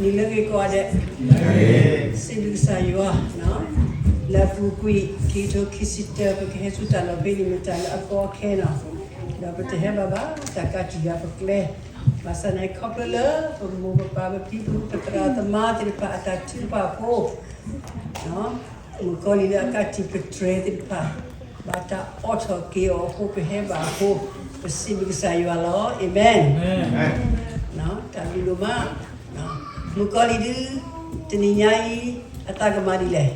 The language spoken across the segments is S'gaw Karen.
နံၤလၢဂ့ၤကိးဂၤဒဲး, စံးဘျုးကစၢ်ယွၤ, လၢအပူၤကွံာ် ခံကထိခံဆံတၢ ပကဟဲဆူတၢ်လီၢ်ဖဲန့ၣ် မ့ၢ်တၢ်လၢအကီအခဲလီၤ. ဒီးပတဟဲဘၣ်ဘၣ် တၢ်ကးတံာ်ဃာ်ပကျဲ, ဘၣ်ဆၣ်န့ၣ် ခီဖျိလၢပမိၢ်ပပၢ်ပဖံပဖု ပသရၣ်သမါသ့ၣ်တဖၣ်အတၢ်ထုကဖၣ်အဃိ မုၣ်ကီၤလံၢ်လၢအကးတံာ်ပတြဲၤသ့ၣ်တဖၣ် ဘၣ်တၢ်အိးထီၣ်က့ၤအီၤအဃိ ပဟဲဘၣ်အဃိ ပစံးဘျုးကစၢ်ယွၤလီၤ. အၤမ့ၣ်. တၢ်ဘျုးဒိၣ်မး, မုၣ်ကီၤလံၢ်ဒုး တနံၤညါအံၤ အသးကမၤဒ်လဲၣ်.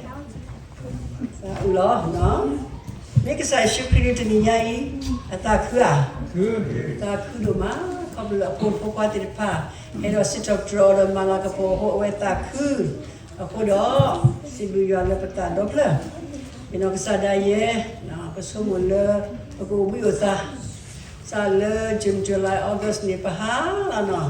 သးအုးလီၤ. မ့ၢ်ကစၢ်ယ့ၣ်ၡူးခရံာ်ဒုး တနံၤညါအံၤ အသးခုဧါ. သးခုဒိၣ်မး, ခီဖျိလၢအဖိမုၣ်ဖိခွါသ့ၣ်တဖၣ် ဟဲဒီးစံးထီၣ်ပတြၢၤအီၤဒီးမၤလၤကပီၤအဃိ အဝဲသးခု အဃိဒီး စံးဘျုးယွၤလၢပသးဒီဖျၢၣ်. ယနီၢ်ကစၢ်ဒၣ်ယဲ ပဆိကမိၣ်လၢ ပကအိၣ်ဘှံးအိၣ်သါ စးလၢ June July August န့ၣ် ပဟါလီၤ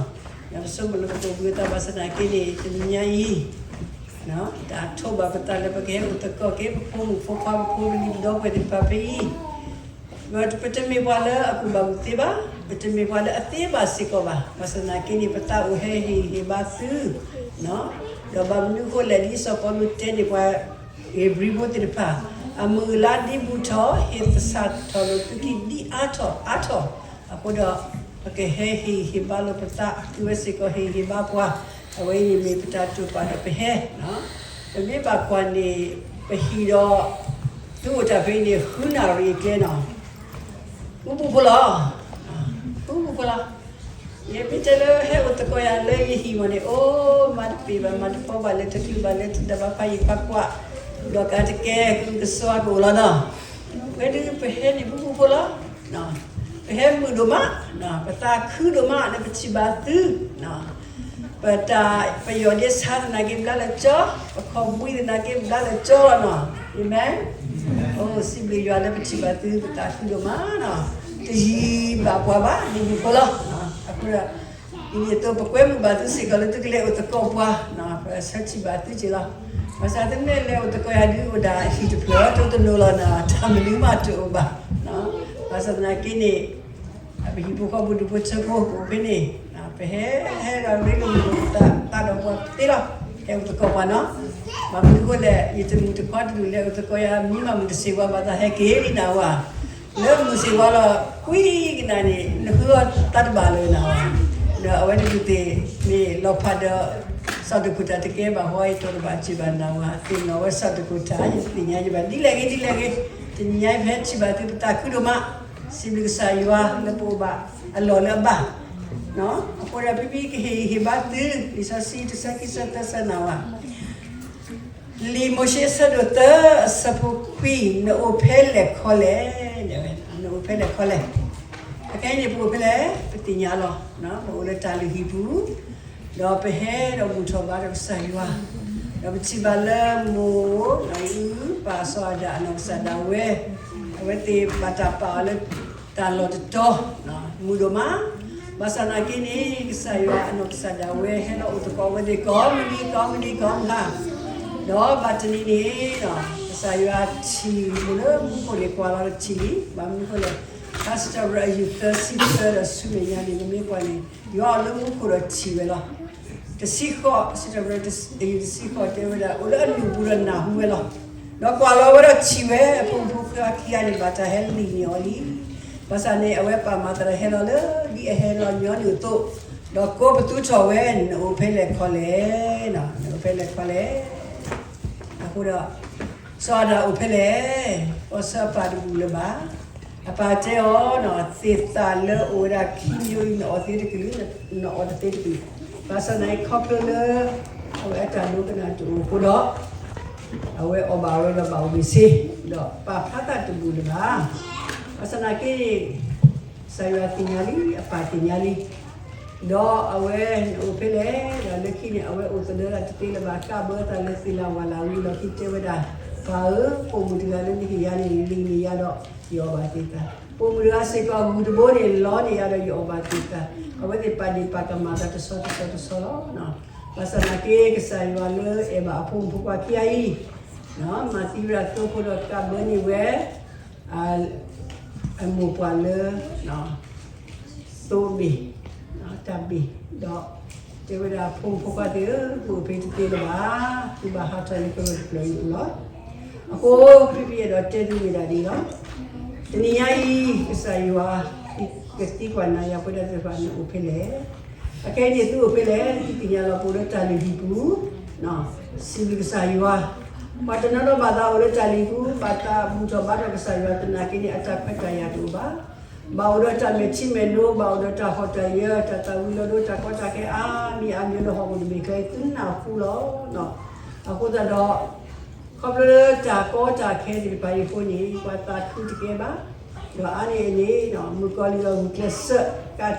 နီၤ. ပဆိကမိၣ်လၢပကအိၣ်ဘှံးအိၣ်သါ ဘၣ်ဆၣ်သနာ်က့န့ၣ် တနံၤညါအံၤ တၢ်ထိးဘၣ်ပသးလၢပကဟဲအိၣ်သကိးက့ၤ ပဖိမုၣ်ဖိခွါ ပဖိပလံၤပဒီပုၢ်ဝဲၢ်သ့ၣ်တဖၣ်ဖဲအံၤ ပတမ့ၢ်ပှၤလၢအကူၣ်ဘၣ်ကူၣ်သ့ဘၣ်, ပတမ့ၢ်ပှၤလၢအသ့ဘၣ်စ့ၢ်ကီးဘၣ်. ဘၣ်ဆၣ်သနာ်က့န့ၣ် ပသးအိၣ်ဟဲဟ့ၣ်ဂံၢ်ဟ့ၣ်ဘါသု, ဒီးဘၣ်မနုၤအဃိလဲၣ် ဒ်စီၤပီလူးတဲန့ၣ် ပှၤဧ့ၤဘြံၤဖိသ့ၣ်တဖၣ်, အမုၢ်အလါဒ်ဘူးထီၣ် ဟ့ၣ်သဆၣ်ထီၣ်လိာ်သုခံဒ်အါထီၣ်အါထီၣ်, အဃိဒီး ပကဟဲဟ့ၣ်ဂံၢ်ဟ့ၣ်ဘါလိာ်ပသး သုဝဲစ့ၢ်ကီးဟ့ၣ်ဂံၢ်ဟ့ၣ်ဘါပှၤ, အဝဲအံၤန့ၣ်မ့ၢ်ပတၢ်တိာ်ပာ်ဒီးပဟဲ ပမ့ၢ်ဘၣ်ကွၢ်န့ၣ် ပဟံၣ်ဒီး သုအိၣ်တၢ်ဖဲအံၤန့ၣ် ဃုနၣ်ရံၣ်အကျဲနီၤ. ပူပူဖိလီၤ. ပူပူဖိလီၤ. ယမ့ၢ်တဲလၢဟဲအိၣ်သကိးယၤလၢယဟံၣ်မးန့ၣ် အိၣ်မၤတပ့ၤဘၣ် မၤတဖီဘၣ် လဲၤတချုးဘၣ် လဲၤတဒၣ်ဘၣ် ဖးယံၤဖးကွၢ်, ဒီးကးတကဲ ကလုာ်ကစီကအိၣ်လီၤနီၤ. ဝဲဒုးပဟဲန့ၣ်ပူပူဖိလီၤ. ပဟဲမုာ်ဒိၣ်မး, ပသးခုဒိၣ်မးလၢပထံၣ်ဘၣ်သု ပတၢ်ပယီၢ်ဒ့ဆါသနာ်က့ဘျါလၢကၠီ, ပခီၣ်ဘှံးသနာ်က့ဘျါလၢကၠီလီၤနီၤ. အၤမ့ၣ်. အိၣ်စံးဘျုးယွၤလၢပထံၣ်ဘၣ်သု ပသးခုဒိၣ်မးနီၤ. တယံၤဘၣ်ပှၤဘၣ် ဒ်န့ၣ်အဃိလီၤ. အဃိဒီး ဒ်န့ၣ်အသိး ပကွဲမုာ်ဘၣ်သုစ့ၢ်ကီးလၢသုကလဲၤအိၣ်သကိးပှၤ, ပဆၢထံၣ်ဘၣ်သုက့ၤလီၤ. ဘၣ်ဆၣ်သုမ့ၢ်လဲၤအိၣ်သကိးယၤဒုး အိၣ်ဒၣ်ဟံၣ်တဖျၢၣ် တိတနိလီၤနီၤ, တၢ်မနုၤမးတအိၣ်ဘၣ်. ဘၣ်ဆၣ်သနာ်က့န့ၣ် ပဟံၣ်ဖိဃီဖိဒူၣ်ဖိထၢဖိကအိၣ်ဖဲန့ၣ်, ပဟဲဟဲဒီးရ့လိာ်မုာ်လိာ်ပသး သးဒီးပှၤသ့လီၤ. ဟဲအိၣ်သကိးပှၤနီၤ. ဘၣ်မနုၤအဃိလဲၣ် ယတမုၣ်တခွါတဒူၣ်လဲၤအိၣ်သကိးယၤ မံမးမုၢ်တဆ့ၣ်ဝါဘၣ်သးဟဲက့ၤလံနၤဝဲ, လၢမုၢ်ဆ့ၣ်ဝါလီၤ ကွံကနၤန့ၣ် နဃုအီၣ်သးတဘၣ်လၢၤနၤဝဲ, ဒီးအဝဲတဒူၣ်သ့ၣ်မ့ၢ်လီၤဖးဒီး စီၣ်တကူၣ်တၢ်တကဲဘၣ် ဟီအံၤတီၢ်တဘၣ်စံးဘၣ်နၤဝဲ သ့ၣ်နီၣ်ဝဲစီၣ်တကူၣ်တၢ် ယသ့ၣ်ညါယဘၣ် ဒ်လဲၣ်ဂ့ၤ ဒ်လဲၣ်ဂ့ၤ, တနံၤညါအံၤ ပဟဲထံၣ်ဘၣ်သု ပသးခုဒိၣ်မး, စံးဘျုးကစၢ်ယွၤလၢပအိၣ်ဘၣ်အလီၢ်လၢအဘၣ် အဃိဒီး ဖဲဖဲကဟ့ၣ်ဂံၢ်ဟ့ၣ်ဘါသု လံာ်စီဆှံတဆၢခံဆၢသၢဆၢနၤဝဲ, လံာ်မိၤၡ့အဆၢဒိၣ်သၢ အဆၢဖိခွံ, နအိၣ်ဖဲလဲၣ်ခီလဲၣ်, နအိၣ်ဖဲလဲၣ်ခီလဲၣ်. အခဲအံၤန့ၣ် ပအိၣ်ဖဲလဲၣ် ပသ့ၣ်ညါလီၤ. ပအိၣ်လၢတၢ်လုၢ်ဟံၣ်ပူၤ ဒီးပဟဲဒီးဘူၣ်ထီၣ်ဘါထီၣ်ကစၢ်ယွၤ, ဒီးပထံၣ်ဘၣ်လၢမိၢ် ဒီးအုၣ်ပၢ်စီၤအၤဒၣ်အနီၢ်ကစၢ်ဒၣ်ဝဲ, အဝဲသ့ၣ်ဘၣ်တၢ်ပာ်အီၤလၢတၢ်လီၢ်တတီၤ, မုာ်ဒိၣ်မး, ဘၣ်ဆၣ်သနာ်က့န့ၣ် ကစၢ်ယွၤအနီၢ်ကစၢ်ဒၣ်ဝဲ ဟဲလီၤအိၣ်သကိးအဝဲသ့ၣ်ကိးမုၢ်နံၤကိးမုၢ်နံၤကိးမုၢ်ဟါ, ဒီးဘၣ်တနံၤန့ၣ် ကစၢ်ယွၤထံၣ်အိၣ်လၢမူခိၣ်န့ၣ် ကွၢ်လီၤဒီးထံၣ်လံ, ဘၣ်မနုၤအဃိလဲၣ်, ဖဲစံးထီၣ်ပတြၢၤအယုၢ်သၢဆံသၢဒီးဆူမဲာ်ညါန့ၣ် ပမ့ၢ်ကွၢ်န့ၣ် ယွၤအိၣ်လၢမူခိၣ်ဒီးထံၣ်ဝဲလီၤ. တဆံဃိး, စံးထီၣ်ပတြၢၤအယုၢ်တဆံဃိးတဲဝဲဒၣ် အိၣ်လၢအနူၢ်ပူၤဒီးနၢ်ဟူဝဲလီၤ. ဒီးကွၢ်လီၤဝဲဒီးထံၣ်ဝဲ အဖိမုၣ်ဖိခွါခံဂၤန့ၣ် ဘၣ်တၢ်ဟဲလံၣ်န့ၢ်အီၤလံ. ဘၣ်ဆၣ်န့ၣ် အဝဲပာ်မၤသးဒီးဟဲလီၤလၢ ဒ်အဟဲလီၤညီနုၢ်အသိး, ဒီးကိးပသူထီၣ်ဝဲ နအိၣ်ဖဲလဲၣ်ခီလဲၣ်, နအိၣ်ဖဲလဲၣ်ခီလဲၣ်. အဃိဒီး စီၤအၤဒၣ်အိၣ်ဖဲလဲၣ်, အီၣ်ဆၢအပၢ်တဘူၣ်လၢၤဘၣ်. အပၢ်တဲအီၤ, သ့ၣ်သၣ်လၢအိၣ်ဝဲဒၣ်ခံမျိုးအံၤ နအီၣ်သ့တကလုာ်, နအီၣ်တသ့တကလုာ်. ဘၣ်ဆၣ်သနာ်က့ ခီဖျိလၢ အဝဲအတၢ်ဒိကနၣ်တအိၣ်အဃိဒီး အဝဲအီၣ်ဘၣ်ဝဲဒီးဘၣ်အိၣ်ဘ့ၣ်ဆ့, ဒီးပာ်ဖျါသးတဘူၣ်လၢၤဘၣ်. ဘၣ်ဆၣ်သနာ်က့ ကစၢ်ယွၤသ့ၣ်ညါလံ, အပၢ်သ့ၣ်ညါလံ. ဒီးအဝဲန့ၣ်အိၣ်ဖဲလဲၣ်, ဒီးလၢခံန့ၣ် အဝဲအိၣ်သဒၢတၢ်တသ့လၢၤဘၣ်, ကးဘၢသးလၢသ့ၣ်လၢ်ဝၢ်လၢ်ဝံၤလီၢ်ခံ တဲဝဲဒၣ်, ပၢ်ဧၢ, ပိာ်မုၣ်တဂၤလၢနဟ့ၣ်ယၤန့ၣ် လံၣ်န့ၢ်ယၤဒီး ယအီၣ်ဘၣ်သ့ၣ်သၣ်, ပိာ်မုၣ်တဂၤစ့ၢ်ကီး ဂုၢ်တဘိန့ၣ် လီန့ၢ်ယၤဒီး ယအီၣ်ဘၣ်သ့ၣ်သၣ်. အဝဲသ့ၣ်ပာ်ဒ့ၣ်ပာ်ကမၣ်သးတဆီတဆီတဆီလီၤ. ဘၣ်ဆၣ်သနာ်က့ ကစၢ်ယွၤလၢအဲၣ်ဘၣ်အဖိမုၣ်ဖိခွါခံဂၤအံၤ မၤသံဝဲဒၣ်သိဖိဒီးကးဘၢန့ၢ်ဝဲ အမိၢ်ပှၢ်လၢ သိအဘ့ၣ်, တၢ်ဘ့ၣ်, ဒီး တဲဝဲဒၣ် ဖိမုၣ်ဖိခွါသ့ၣ်ဧၢ, သုအိၣ်ဖဲတသ့လၢၤဘၣ်, သုဘၣ်ဟးထီၣ်လၢကရၢၢ်တဖျၢၣ်အံၤပူၤလီၤ. အဃိ ခရံာ်ပယဲၢ်ဒီးတဲသုဝဲဒၣ်ဒ်အံၤလီၤ. တနံၤညါအံၤ ကစၢ်ယွၤ ကသံကွၢ်နၤယၤ ပဝဲဒၣ်သ့ၣ်တဖၣ် နအိၣ်ဖဲလဲၣ်. အခဲအံၤန့ၣ် သုအိၣ်ဖဲလဲၣ်, သုသ့ၣ်ညါလီၤ ပအိၣ်လၢတၢ်လုၢ်ဟံၣ်ပူၤ, စံးဘျုးကစၢ်ယွၤ, ပှၤတနီၤနီၤဘၣ်သးအိၣ်လၢတၢ်လုၢ်ဟံၣ်ပူၤ ဘၣ်သးဘူၣ်ထီၣ်ဘါထီၣ်ကစၢ်ယွၤသနာ်က့န့ၣ် အတၢ်ခွဲးတၢ်ယာ်တအိၣ်ဘၣ်. ဘၣ်အိၣ်ဒီးတၢ်မဲာ်ထံမဲာ်နိ, ဘၣ်အိၣ်ဒီးတၢ်ဟီၣ်တၢ်ယၢၤ, တၢ်သၣ်ဝံၤလီၤဒိတၢ်ကီတၢ်ခဲအါမံၤအါမံၤလၢဟီၣ်ခိၣ်တဘ့ၣ်အကျါ သုနၢ်ဟူလီၤ. အဃိသတးဒီး ခီဖျိလၢတၢ်ကီတၢ်ခဲသ့ၣ်တဖၣ်အံၤအဃိန့ၣ် ပှၤသးခုတကဲဘၣ်, ဒီးအါန့ၢ်အန့ၣ် မုၣ်ကီၤလံၢ်ဒီးဂုာ်ကျဲးစၢး ကးတံာ်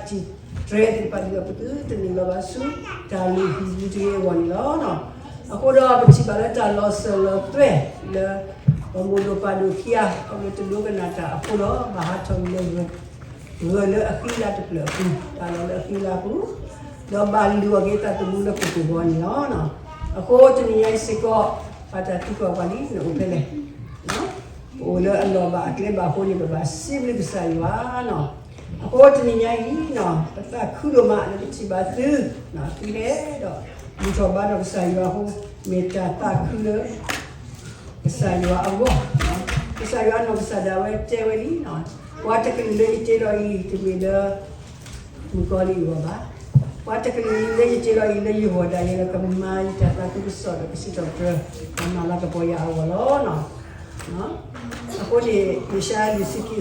တြဲၤသ့ၣ်တဖၣ်ဒ်သိး ပသုတနုာ်လီၤဘၣ်ဆူ တၢ်လုၢ်ဟံၣ်ပူၤတဂ့ၤအဂီၢ်န့ၣ်လီၤ. အဃိဒီးပထံၣ်ဘၣ်လၢတၢ်လီၤစၢၤလီၤသွဲၣ်လၢ ပမိၢ်ဒိၣ်ပၢ်ဒိၣ်ခံဂၤ ခီဖျိတဒိကနၣ်တၢ်အဃိဒီး ဘၣ်ဟးထီၣ်လၢ ဂၢၢ်လၢအဃံလၤတဖျၢၣ်အပူၤ, တၢ်လီၢ်လၢအဃံလၤအပူၤ, ဒီးဘၣ်လုၢ်အီၣ်က့ၤသးသမူလၢကကိၢ်ဘီန့ၣ်လီၤ. အဃိတနံၤညါအံၤစ့ၢ်ကီး ပတၢ်သံကွၢ်ပှၤလံ နအိၣ်ဖဲလဲၣ်. ပအိၣ်လၢအလီၢ်ဘၣ်အကျဲဘၣ်အဃိန့ၣ် ပဘၣ်စံးဘျုးကစၢ်ယွၤ. အဃိတနံၤညါအံၤ ပသးခုဒိၣ်မးလၢပထံၣ်ဘၣ်သု, သုလဲၤဒီး ဘူၣ်ထီၣ်ဘါထီၣ်ကစၢ်ယွၤအဃိ မ့ၢ်တၢ်သးခုလၢ ကစၢ်ယွၤအဂီၢ်, ကစၢ်ယွၤအနီၢ်ကစၢ်ဒၣ်ဝဲတဲဝဲလံ, ပှၤတကလုာ်လၢယတ့လီၤအံၤ တမ့ၢ်လၢ မုၣ်ကီၤလံၢ်အဂီၢ်ဘၣ်. ပှၤတကလုာ်လၢယတ့လီၤအံၤ လၢယဂီၢ်ဒၣ်ယဲလၢကမၤယတၢ်သးခုကစီၣ်ဒီးကစံးထီၣ်ပတြၢၤ တၢ်မၤလၤကပီၤယၤအဂီၢ်လီၤ. အဃိန့ၣ် ယၡါယၤလွံၢ်ဆံခံ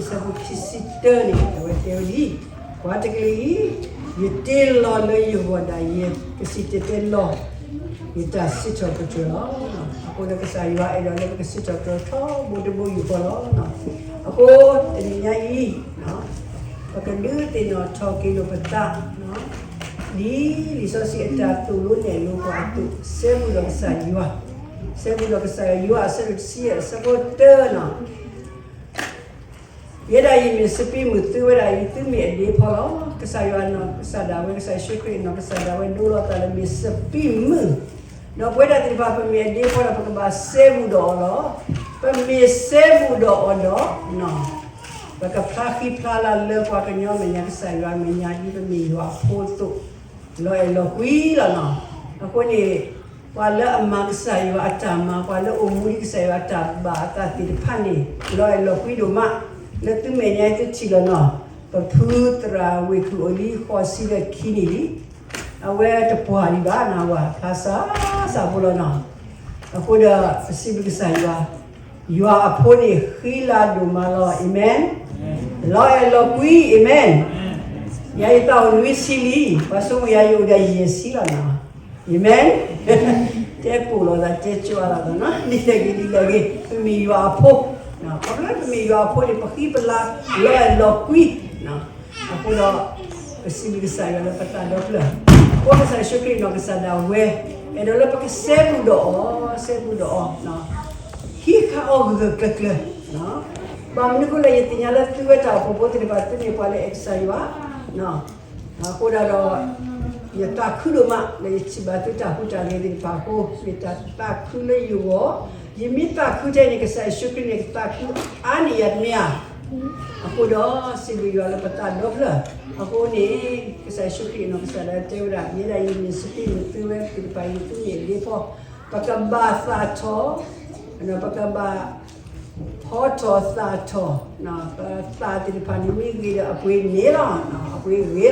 အဆၢဖိခံဆံတၢန့ၣ် အဝဲတဲဝဲဒ်အံၤ, ပှၤတကလုာ်အံၤ ယတ့လီၤလၢယဂီၢ်ဒၣ်ယဲ ကစံၣ်တဲၤတဲလီၤ ယတၢ်စံးထီၣ်ပတြၢၤလီၤ. အဃိဒီးကစၢ်ယွၤအဲၣ်ဒိးလၢပကစံးထီၣ်ပတြၢၤထီဘိတဘိယူၢ်ဃီလီၤ. အဃိတနံၤညါအံၤ ပကဒုးသ့ၣ်နီၣ်ထီၣ်က့ၤလိာ်ပသး ဒ်လံာ်စီဆှံအတၢ်သိၣ်လိနဲၣ်လိပှၤအသိး, စဲဘူးဒီးကစၢ်ယွၤ, စဲဘူးဒီးကစၢ်ယွၤ, ယိၤဟၣ်အဆၢဒိၣ်တဆံယဲၢ် အဆၢဖိတၢနီၤ, ယဲဒၣ်အံၤမ့ၢ်စပံးမုၢ်, သုဝဲဒၣ်အံၤ သုမ့ၢ်အဒ့ဖီလီၤ. ကစၢ်ယွၤအနီၢ်ကစၢ်ဒၣ်ဝဲ, ကစၢ်ယ့ၣ်ၡူးခရံာ်အနီၢ်ကစၢ်ဒၣ်ဝဲ ဒိလီၤအသးလၢမ့ၢ်စပံးမုၢ်, ဒီးပဝဲဒၣ်သ့ၣ်တဖၣ် ပမ့ၢ်အဒ့ဖီဒီး ပကဘၣ်စဲဘူးဒီးအီၤလီၤ. ပမ့ၢ်စဲဘူးဒီးအီၤဒီး ပကဖျါဃံဖျါလၤလၢပှၤကညီအမဲာ်ညါ ကစၢ်ယွၤအမဲာ်ညါ ဒ်ပမ့ၢ်ယွၤအဖိအသိး, လီၤအဲၣ်လီၤကွံလီၤနီၤ. အဃိန့ၣ် ပှၤလၢအမၤကစၢ်ယွၤအတၢ်မၤ, ပှၤလၢအိၣ်မူဒ်ကစၢ်ယွၤအတၢ်ဘၣ်အသးသ့ၣ်တဖၣ်န့ၣ် လီၤအဲၣ်လီၤကွံဒိၣ်မး, လၢသုမဲာ်ညါသုထံၣ်လီၤနီၤ. ပဖုသရၣ်ဝ့ၢ်ခုၣ်အိၣ်လံ ဃိးဆံဒီးခံနံၣ်လံ, အဝဲတပှၢ်ဒံးဘၣ်နၤဝဲ, ဖျါစၢ်စၢ်ဖိလီၤနီၤ. အဃိဒီးပစံးဘျုးကစၢ်ယွၤ, ယွၤအဖိန့ၣ်ဃံလၤဒိၣ်မးလီၤ. အၤမ့ၣ်. လီၤအဲၣ်လီၤကွံ, အၤမ့ၣ်. ယၤယသးအိၣ်နွံဆံလံ, ပှၤဆိကမိၣ်ယၤယအိၣ်ဒီးယဲၢ်ဆံလီၤနီၤ. အၤမ့ၣ်. တဲပိာ်လိာ်သးတဲကၠီလီၤနီၤ, ဒ်လဲၣ်ဂ့ၤဒ်လဲၣ်ဂ့ၤ ပမ့ၢ်ယွၤအဖိ, ခီဖျိလၢပမ့ၢ်ယွၤအဖိန့ၣ် ပဃံပလၤ လီၤအဲၣ်လီၤကွံ အဃိဒီး ပစံးဘျုးကစၢ်ယွၤလၢပသးဒီဖျၢၣ်, အဃိကစၢ်ယ့ၣ်ၡူးခရံာ်နီၢ်ကစၢ်ဒၣ်ဝဲ အဲၣ်ဒိးလၢပကစဲဘူးဒီးအီၤ, စဲဘူးဒီးအီၤ, ဟံးဃာ်အီၤဂၢၢ်ဂၢၢ်ကျၢၤကျၢၤ, ဘၣ်မနုၤအဃိလဲၣ် ယသ့ၣ်ညါလၢသုဝဲတၢ်အိၣ်ဖှိၣ်ဖိသ့ၣ်တဖၣ် သုမ့ၢ်ပှၤလၢအဲၣ်ကစၢ်ယွၤ အဃိဒၣ်ဒီး ယသးခုဒိၣ်မး လၢယထံၣ်ဘၣ်သုတၢ်ဟူးတၢ်ဂဲၤသ့ၣ်တဖၣ်အဃိ မ့ၢ်တၢ်သးခုလၢယဂီၢ်, ယမ့ၢ်သးခုထဲန့ၣ် ကစၢ်ယ့ၣ်ၡူးခရံာ်န့ၣ် ကသးခုအါန့ၢ်ယၤတမ့ၢ်ဧါ. အဃိဒီး စံးဘျုးယွၤလၢပသးဒီဖျၢၣ်, အဃိန့ၣ် ကစၢ်ယ့ၣ်ၡူးခရံာ်အနီၢ်ကစၢ်ဒၣ်တဲဝဲဒၣ် ယဲဒၣ်အံၤမ့ၢ်စပံးမုၢ်, သုဝဲသ့ၣ်တဖၣ်အံၤ သုမ့ၢ်အဒ့ဖီ, ပကဘၣ်သၣ်ထီၣ်, ပကဘၣ် ဖီထီၣ်သၣ်ထီၣ်, ပသးသ့ၣ်တဖၣ်န့ၣ် မ့ၢ်ဂ့ၤဒီးအပှ့ၤန့ၣ်လီၤ, အပှ့ၤဂ့ၤလီၤ.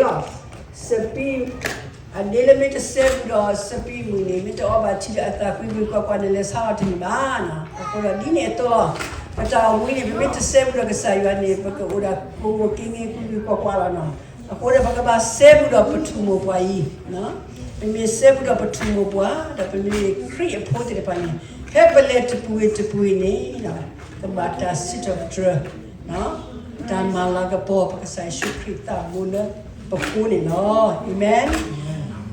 စပံး, အဒ့လၢမ့ၢ်တစဲဘူးဒီးစပံးမုၢ်န့ၣ် မ့ၢ်တအီဘၣ်ထံဒီးအသၣ်ကွံကွံကွၢ်ကွၢ်န့ၣ် လဲၤဆါအီၤတန့ၢ်ဘၣ်. အဃိဒီးဒ်န့ၣ်အသိးလီၤ, ပတၢ်အိၣ်မူန့ၣ် ပမ့ၢ်တစဲဘူးဒီးကစၢ်ယွၤန့ၣ် ပကအိၣ်ဒၣ်ကိးဂၤက့ၤဂ့ၤကွံကွံကွၢ်ကွၢ်လီၤနီၤ. အဃိဒီးပကဘၣ်စဲဘူးဒီးပထူၣ်မိၢ်ပှၢ်အံၤ, ပမ့ၢ်စဲဘူးဒီးပထူၣ်မိၢ်ပှၢ် ဒီးပမ့ၢ်ခရံာ်အဖိသ့ၣ်တဖၣ်န့ၣ် ဖဲပလဲၤတပူၤဂ့ၤတပူၤဂ့ၤန့ၣ် ကဘၣ်တၢ်စံးထီၣ်ပတြၢၤ, တၢ်မၤလၤကပီၤ ပကစၢ်ယ့ၣ်ၡူးခရံာ်သးဘိလၢပဃိန့ၣ်လီၤ. အၤမ့ၣ်.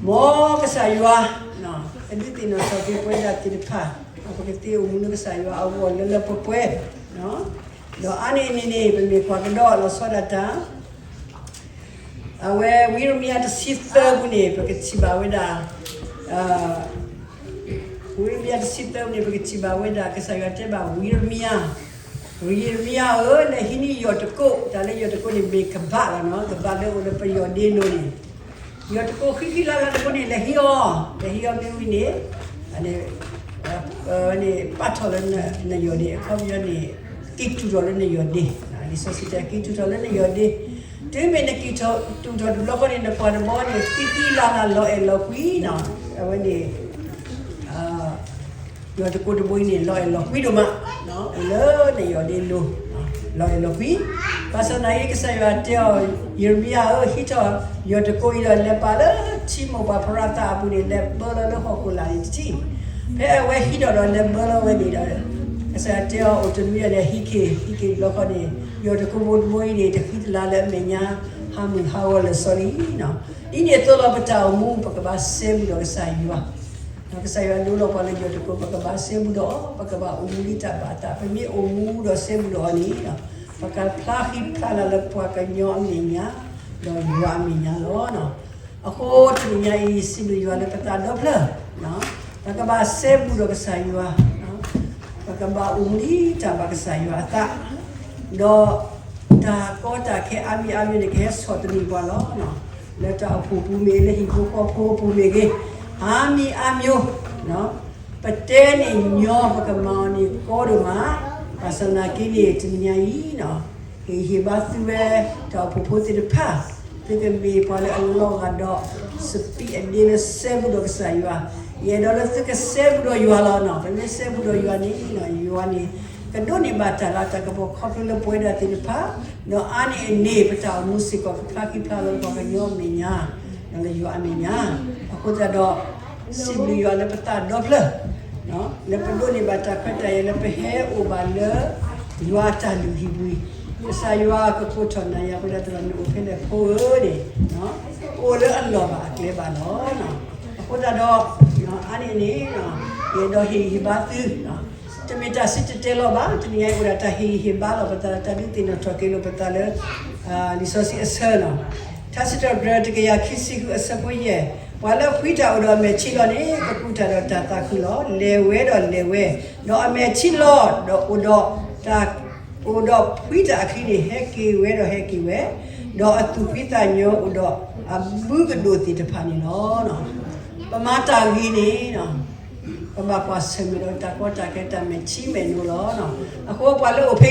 မ်ကစၢ်ယွၤ ကဒုးသ့ၣ်နီၣ်ထီၣ်က့ၤပဝဲဒၣ်သ့ၣ်တဖၣ်, ပကသ့အိၣ်မူလၢကစၢ်ယွၤအဂီၢ်လၢလၢပှဲၤပှဲၤ, ဒီးအါန့ၢ်အန့ၣ်န့ၣ် ပမ့ၢ်ကွၢ်ကဒီးလီၤဆီဒၣ်တၢ် အဝဲဝံယံးရမံယၤတဆံသၢပူၤန့ၣ် ပကထံၣ်ဘၣ်ဝဲဒၣ်, ဝံယံးရမံယၤတဆံသၢပူၤန့ၣ် ပကထံၣ်ဘၣ်ဝဲဒၣ် ကစၢ်ယွၤတဲဘၣ်ဝံယံးရမံယၤ, ဝံယံးရမံယၤဧၢ, လဲၤဟံးန့ၢ်ယီၢ်တကိး, တၢ်လၢယီၢ်တကိးန့ၣ်မ့ၢ်ကဘးလီၤနီၤ, ကဘးလၢအိၣ်လၢပယီၢ်ဒ့လိၤန့ၣ်, ယီၢ်တကိးဃံဃံလၤလၤတဘိန့ၣ် လဲၤဟံးအီၤ, လဲၤဟံးအီၤမ့ၢ်ဝံၤန့ၣ်, န့ၣ်, န့ၣ်ပာ်ထီၣ်လၢနယီၢ်ဒ့, အခီပညီန့ၣ် က့ၤတူၢ်ထီၣ်လၢနယီၢ်ဒ့, လံာ်စီဆှံတဲ က့ၤတူၢ်ထီၣ်လၢနယီၢ်ဒ့, တုၤမ့ၢ်နက့ၤတူၢ်ထီၣ်တဘျီဃီန့ၣ် နကွၢ်တဘီန့ၣ် ဃံဃံလၤလၤလီၤအဲၣ်လီၤကွံနီၤ, အဝဲန့ၣ် ယီၢ်တကိးတဘိအံၤန့ၣ် လီၤအဲၣ်လီၤကွံဒိၣ်မး, အိၣ်လၢနယီၢ်ဒ့လိၤ, လီၤအဲၣ်လီၤကွံ, ဘၣ်ဆၣ်သနာ်က့ ကစၢ်ယွၤတဲအီၤ, ယံးရမံယၤဧၢ, ဟံးထီၣ်ယီၢ်တကိးအံၤဒီး လဲၤပာ်လၢထံမိၢ်ပှၢ်ဖရၤသးအပူၤန့ၣ် လဲၤဘၢလီၤလၢဟီၣ်ခိၣ်လာ်န့ၣ်တထံၣ်, ဖဲအဝဲဟံးထီၣ်ဒီးလဲၤဘၢလီၤဝဲန့ၣ်ဒီး ကစၢ်ယွၤတဲအီၤ အိၣ်တနွံဒီး ဟံးက့ၤ, ဟံးက့ၤတဘျီဃီန့ၣ် ယီၢ်တကိးဖိတဘိအံၤန့ၣ် တဃံတလၤလၢအမဲာ်ညါ, ဟးမုၢ်ဟးဂီၤလၢာ်စီလံနီၤ, ဒ်န့ၣ်အသိးလီၤ ပတၢ်အိၣ်မူ ပကဘၣ်စဲဘူးဒီးကစၢ်ယွၤ ကစၢ်ယွၤဒိလီၤပှၤလၢယီၢ်တကိး ပကဘၣ်စဲဘူးဒီးအီၤ, ပကဘၣ်အိၣ်မူဒ်တၢ်ဘၣ်အသး, ပမ့ၢ်အိၣ်မူဒီးစဲဘူးဒီးအီၤန့ၣ်, ပကဖျါဃံဖျါလၤလၢပှၤကညီအမဲာ်ညါ, ဒီးယွၤအမဲာ်ညါလီၤ. အဃိတနံၤညါအံၤ စံးဘျုးယွၤလၢပသးဒီဖျၢၣ်, ပကဘၣ်စဲဘူးဒီးကစၢ်ယွၤ, ပကဘၣ်အိၣ်မူဒ်တၢ်ဘၣ်ကစၢ်ယွၤအသး, ဒီးတၢ်ကီတၢ်ခဲအါမံၤအါမံၤန့ၣ် ကဟဲဆီၣ်သနံးပှၤလီၤ. လၢတၢ်အိၣ်ဖှိၣ်ပူၤမ့ၢ်ဂ့ၤ, လၢဟံၣ်ဖိဃီဖိပူၤမ့ၢ်ဂ့ၤ, အါမံၤအါမံၤ, ပတဲန့ၣ်ညီ ပကမၤအီၤန့ၣ်ကီဒိၣ်မး, ဘၣ်ဆၣ်သနာ်က့န့ၣ် တနံၤညါအံၤ, ဟ့ၣ်ဂံၢ်ဟ့ၣ်ဘါသုဝဲ တၢ်အိၣ်ဖှိၣ်ဖိသ့ၣ်တဖၣ်, သုကမ့ၢ်ပှၤလၢအလီၤဂာ်ဒီး စပံးအဒ့လၢစဲဘူးဒီးကစၢ်ယွၤ, ယအဲၣ်ဒိးလၢသုကစဲဘူးဒီးယွၤလီၤနီၤ, ပမ့ၢ်စဲဘူးဒီးယွၤန့ၣ်, ယွၤန့ၣ် ကဒိးန့ၢ်ဘၣ်တၢ်လၤတၢ်ကပီၤ ခီဖျိလၢပဝဲဒၣ်သ့ၣ်တဖၣ်, ဒီးအါန့ၢ်အန့ၣ် ပတၢ်အိၣ်မူစ့ၢ်ကီး ကဖျါဃံဖျါလၤလၢပှၤကညီအမဲာ်ညါ, ဒီးလၢယွၤအမဲာ်ညါ, အဃိသတးဒီး စံးဘျုးယွၤလၢပသးဒီဖျၢၣ်, လၢပဒိးန့ၢ်ဘၣ်တၢ်ခွဲးတၢ်ယာ်လၢပဟဲအိၣ်ဘၣ်လၢ ယွၤအတၢ်လုၢ်ဟံၣ်ပူၤ, ကစၢ်ယွၤကကိးထီၣ်နၤယၤ ပဝဲဒၣ်သရၣ်မုၣ်အိၣ်ဖဲလဲၣ်ဖိဧၢန့ၣ်, အိၣ်လၢအလီၢ်ဘၣ်အကျဲဘၣ်လီၤ. အဃိသတးဒီး အါန့ၢ်န့ၣ်, ယအဲၣ်ဒိးဟ့ၣ်ဂံၢ်ဟ့ၣ်ဘါသု, တမ့ၢ်တၢ်စံၣ်တဲၤတဲလီၤဘၣ်, တနံၤညါအံၤအိၣ်ဒၣ်တၢ်ဟ့ၣ်ဂံၢ်ဟ့ၣ်ဘါလီၤ, ပသးတၢ်ဒုးသ့ၣ်နီၣ်ထီၣ်က့ၤလိာ်ပသးလၢ လံာ်စီဆှံအဆၢလီၤ. ထါစံးထီၣ်ပတြၢၤ တကယၤခံဆံဃု အဆၢဖိယဲၢ်, ပှၤလၢအဖှံတၢ်အိၣ်ဒီးအမဲာ်ထံလီၤန့ၣ် ကကူးတၢ်ဒီးတၢ်သးခုလီၤ. လဲၤဝဲဒီးလဲၤဝဲ, ဒီးအမဲာ်ထံလီၤ, ဒီးအိၣ်ဒီးတၢ်, အိၣ်ဒီးဖှံတၢ်အချံန့ၣ် ဟဲက့ၤဝဲဒီးဟဲက့ၤဝဲ, ဒီးအသူၣ်ဖှံသးညီအိၣ်ဒီးအဘုကဒိၣ်သ့ၣ်တဖၣ်န့ၣ်လီၤ. ပမၤတၢ်ဂ့ၤန့ၣ် ပဘၣ်ကွၢ်ဆၢၣ်မဲာ်ဒီးတၢ်ကီတၢ်ခဲ တၢ်မဲာ်ထံမဲာ်နိလီၤ. အဃိပှၤလၢအိၣ်ဖဲ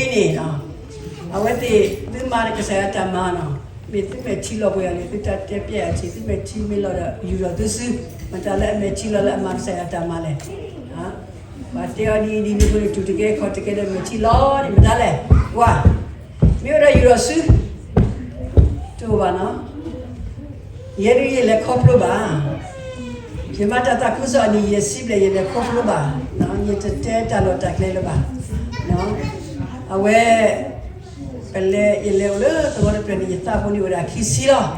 အံၤန့ၣ်, အဝဲသ့ၣ်သုမၤကစၢ်ယွၤတၢ်မၤနီၤ, မ့ၢ်သုမဲာ်ထံလီၤပှဲၤဂၤန့ၣ် သုတၢ်တဲပျဲအထံး, သုမဲာ်ထံမ့ၢ်လီၤဒီးယူၢ်ထီၣ်သုစု, မတၤလၢအမဲာ်ထံလီၤလၢအမၤကစၢ်ယွၤတၢ်မၤလဲၣ်. ပှၤတဲအီၤဒ်အံၤဒ်နုၤအဃိန့ၣ် တူၢ်တကဲခီၣ်တကဲဒီးမဲာ်ထံလီၤန့ၣ် မတၤလဲၣ်, ကွၢ်, မ့ၢ်ဝဲဒီးယူၢ်ထီၣ်စု တအိၣ်ဘၣ်နီၤ. ယဲဒၣ်ယလဲၤခီဖျိဘၣ်, ယမၤတၢ်သးခုကစီၣ်အနံၣ်ယဲၢ်ဆံဘျဲၣ် ယလဲၤခီဖျိဘၣ်, ယတတဲတၢ်လီၢ်တၢ်ကျဲလၢၤဘၣ်. အဝဲ ပလဲၤ ယလဲၤအိၣ်လၢသဝီတဖျၢၣ်န့ၣ် ယသးဖိန့ၣ်အိၣ်ဒၣ်ခံဆံလီၤ.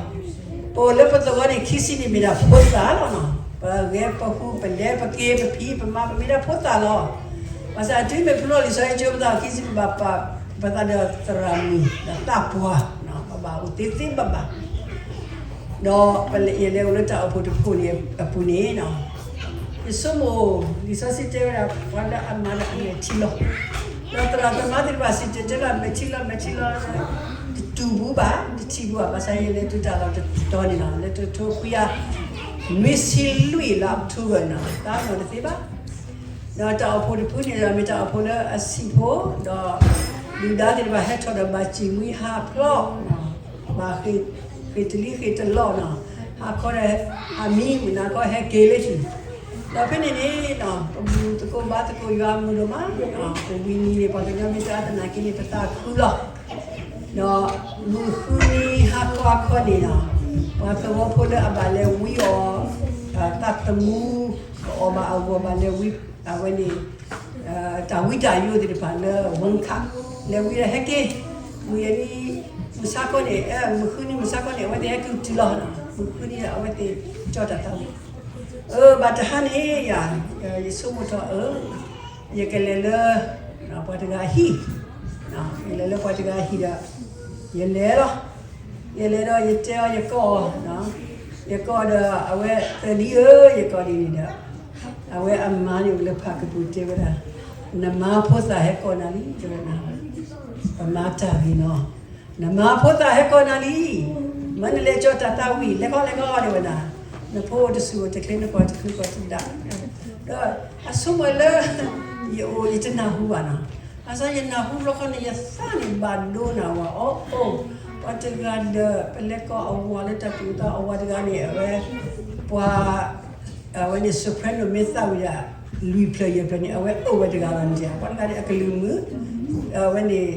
ပအိၣ်လၢပသဝီန့ၣ် ခံဆံန့ၣ်မ့ၢ်ဒၣ်ဖိသၣ်လီၤနီၤ. ပဂဲၤပဟူး ပလဲၤပက့ၤ ပဖံးပမၤ ပမ့ၢ်ဒၣ်ဖိသၣ်လီၤ. ဘၣ်ဆၣ်တုၤမ့ၢ်ဖျိလီၤလံာ်စီဆှံကၠိ ပသးခံဆံ ပဘၣ်ပာ်ပသးဒီးသရၣ်မုၣ်ဒီးသးပှၢ်, ပဘၣ်အိၣ်သ့သ့ဘၣ်ဘၣ်. ဒီးယလဲၤအိၣ်လၢတၢ်အိၣ်ဖှိၣ်တဖုန့ၣ်အပူၤန့ၣ် ယဆိကမိၣ် လံာ်စီဆှံတဲဝဲဒၣ် ပှၤလၢအမၤလၢအမဲာ်ထံလီၤ, ဒီးသရၣ်သမါသ့ၣ်တဖၣ်စံၣ်တဲၤတဲလီၤ မဲာ်ထံလီၤ မဲာ်ထံလီၤ, တတူၢ်ဘူးဘၣ် တထံၣ်ဘူးဘၣ်. ဘၣ်ဆၣ်ယလဲၤတုၤတၢ်လီၢ်တတီၤန့ၣ်လီၤ, လၢတကထိခွံကယၤနွံဆံလွံၢ်လါ October န့ၣ် သးနီၣ်တသ့ဘၣ်. ဒီးတၢ်အိၣ်ဖှိၣ်တဖုန့ၣ်ဒီး မ့ၢ်တၢ်အိၣ်ဖှိၣ်လၢအဆံးဖိ, ဒီးဒုၣ်ဒါသ့ၣ်တဖၣ်ဟဲထီၣ်ဒီးဘၣ်စံၣ်မှံဟးဖျိး, ဘၣ်ဃ့ၢ်တလံၤဃ့ၢ်တလီၢ်နီၤ, ဟးခီဒီးဟးမံမုၢ်နၤခီဟဲက့ၤလၢဟံၣ်, ဒီးဖဲန့ၣ်န့ၣ် ပဘူၣ်သကိးဘါသကိးယွၤအမုာ်ဒိၣ်မး, ပဝံၤနံၤန့ၣ် ပှၤကညီမ့ၢ်တအါသနာ်က့န့ၣ် ပသးခုလီၤ. ဒီးမုၢ်ဃုနံၤဟါခီအခီန့ၣ်ဒီး ပှၤသဝီဖိလၢအဘၣ်လဲၤဝံအီၤ, သးသမူ ကအီၣ်ဘၣ်အဂီၢ်ဘၣ်လဲၤဝံ, အဝဲန့ၣ် တၢ်ဝံတၢ်ယိာ်သ့ၣ်တဖၣ်လၢ ဝၢခး လဲၤဝံဒီးဟဲက့ၤ, မုၢ်ယဲၢ်နံၤမုၢ်ဆါခီန့ၣ်, မုၢ်ဃုနံၤမုၢ်ဆါခီန့ၣ် အဝဲသ့ၣ်ဟဲက့ၤတုၤလီၤ. မုၢ်ဃုနံၤအဝဲသ့ၣ်ကၠီတၢ်သးဝံၣ်, အၢ ဘၣ်တဟါန့ၣ်ယၤ, ယဆိကမိၣ်ထီၣ်အၢ ယကလဲၤလၢ ပှၤတဂၤအဟံၣ်, ယလဲၤလၢပှၤတဂၤအဟံၣ်ဒီး ယလဲၤလီၤ. ယလဲၤဒီးယတဲအီၤ ယကိးအီၤ, ယကိးဒီးအဝဲ သၢလံဧၢ, ယကိးဒ်န့ၣ်ဒီး အဝဲအမါန့ၣ်အိၣ်လၢဖးကပူၤတဲဝဲဒၣ်, နမါဖိသၣ်ဟဲကိးနၤလံ, တဲဝဲဒၣ်, ပမၤတၢ်ဂ့ၤနီၤ, နမါဖိသၣ်ဟဲကိးနၤလံ, မ့ၢ်နလဲၤကၠီတၢ်သးဝံၣ် လဲၤခီလဲၤခီဒ်ဝဲဒၣ်, နဖိအိၣ်တဆူၣ်အိၣ်တချ့ နကီၢ်တချုးကီၢ်တဒၣ်, ဒီးအဆိကမိၣ်လၢ ယအိၣ်ယတနၢ်ဟူဘၣ်နီၤ, ဘၣ်ဆၣ်ယနၢ်ဟူဘျီဃီန့ၣ် ယသးန့ၣ်ဘၣ်ဒိနၤဝဲအီၤ, ပှၤတဂၤဒီး ပလဲၤကိးအဝၤလၢတၢ်သူၣ်အသးအဝၤတဂၤန့ၣ် အဝဲ ပှၤ အဝဲန့ၣ် soprano မ့ၢ်သးဝံၣ်ဒၣ် လွံၢ်ဖျၢၣ်ယဲၢ်ဖျၢၣ်န့ၣ် အဝဲအိၣ်ဝဲတဂၤလီၤန့ၣ်, ပှၤတဂၤန့ၣ် အကလုၢ်မုာ်, အဝဲန့ၣ်